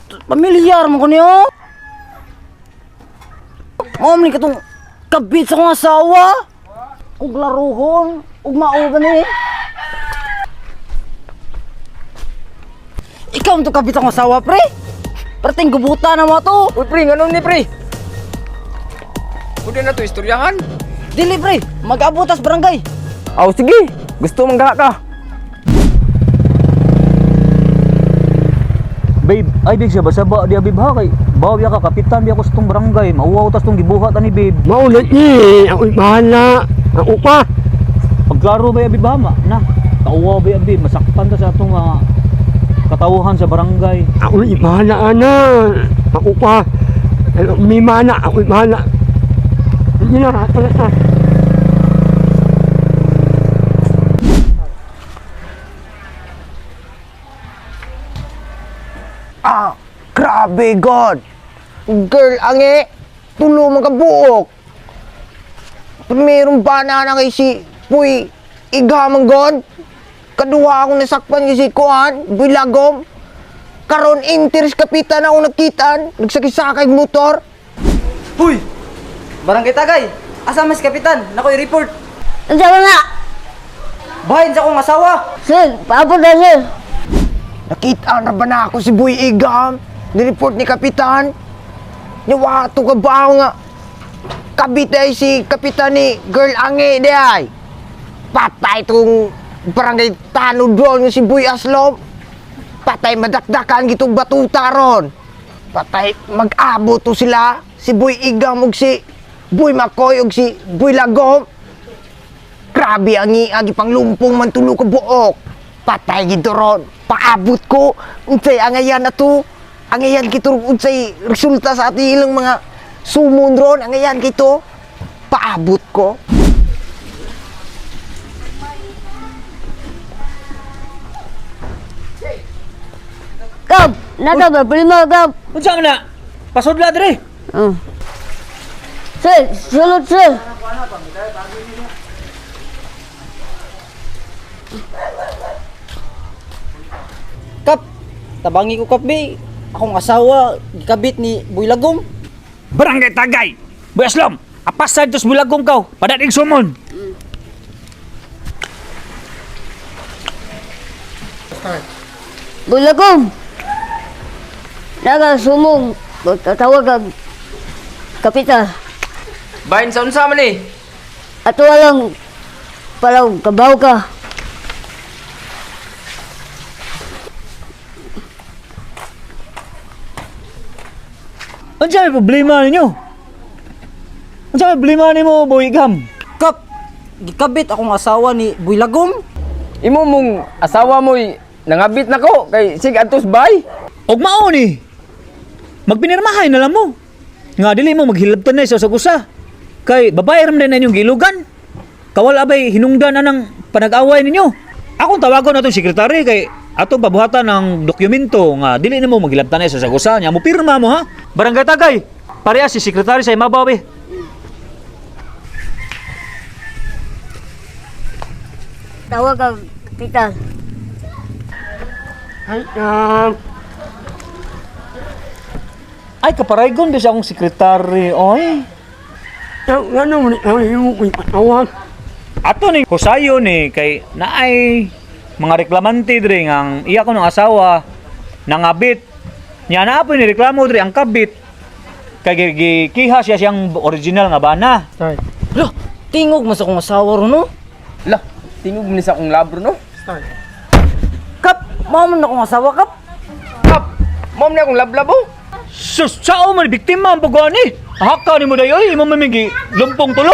Pamilyar mo ko niyo. Mao man katong kabit sa akong asawa. Ug laruhon, ug mao ba ni? Ikaw man to kabit sa akong asawa, pre. Perting gubuta na mo to. Uy, pre, nganon ni pre? Pwede na to istoryahan. Dili, pre, mag-abot tas barangay. Aw, sige. Gusto mong ka. Babe, ay big siya basaba di abib ha kay baw ya ka kapitan biya ko sa tong barangay mauwaw tas tong gibuhat ani babe. Maulit ni, ang bahala, ang upa. Pagklaro ba abib ha ma na kauwaw ba abib masaktan ta sa atong katawhan sa barangay. Ako bahala ana, ang upa. May mana, ako bahala. Hindi na, ato na ta. Ah, grabe God. Girl, ange, tulo man ka buok. Meron ba na na kay si Puy Igamang God? Kaduha akong nasakpan kay si Kuan, Bilagom. Karon interest kapitan akong nakitaan, nagsakisakay motor. Huy! Barangay Tagay, asa mas kapitan? Nako i-report. Unsa man na? Bahin sa akong asawa. Sir, paabot na sir. Nakita na ba na ako si Boy Igam? Nireport ni Kapitan. Niwato ka ba nga? Kabit ay si Kapitan ni Girl Ange di ay. Patay itong barangay tanod doon si Boy Aslom. Patay madakdakan gitong batuta ron. Patay mag-abot to sila. Si Boy Igam ug si Boy Makoy ug si Boy Lagom. Grabe ang iagi pang lumpong man tulo ka buok. Patay gid ron. Paabot ko. Unsay angayan na to. Angayan kito unsay resulta sa ating ilang mga sumon ron. Angayan kito. Paabot ko. Kap, nata ba prima kap. Unsa man na? Pasudla dire. Sir, sulod sir. Kap, tabangi ko kap be. Akong asawa gikabit ni Boy Lagom. Barangay Tagay. Boy Aslom, apasad tos bulagong kaw. Padating sumon. Bulagom. Naga sumong tatawag ang kapitan. Bahin sa unsa man eh. Ato lang palaw kabaw ka. Unsa may problema ninyo? Unsa may problema nimo Boy Igam? Kap, gikabit akong asawa ni Boy Lagom. Imo mong asawa mo'y nangabit na ko kay sig atos bay. Og mao ni. Magpinirmahay na lang mo. Nga dili mo maghilabtan na sa usa. Kay babae ram na inyong gilugan. Kawal abay hinungdan anang panag-away ninyo. Akong tawagon atong sekretary kay atong pabuhatan ng dokumento nga dili nimo maghilabtan na sa usa nya mo pirma mo ha. Barangay Tagay. Pareha si sekretary sa imabaw eh. Tawag ang kapitan. Ay, Ay kaparaygon ba siya akong sekretary oy. ano man ang imo kong patawag. Ato ni Husayo ni kay naay mga reklamante diri nga ang iya ko ng asawa nangabit. Nya naa po ni reklamo diri ang kabit kay gikiha siya siyang original nga bana. Start, Lah, tingog man sa akong asawa ron no. Lah, tingog ni sa akong labro no. start. Kap, mao man akong asawa kap. Kap, mom na akong lablabo. Sus, sao man biktima ang pagkuhan ni? Haka ni mo dayoy, imo mamigi lumpong tulo.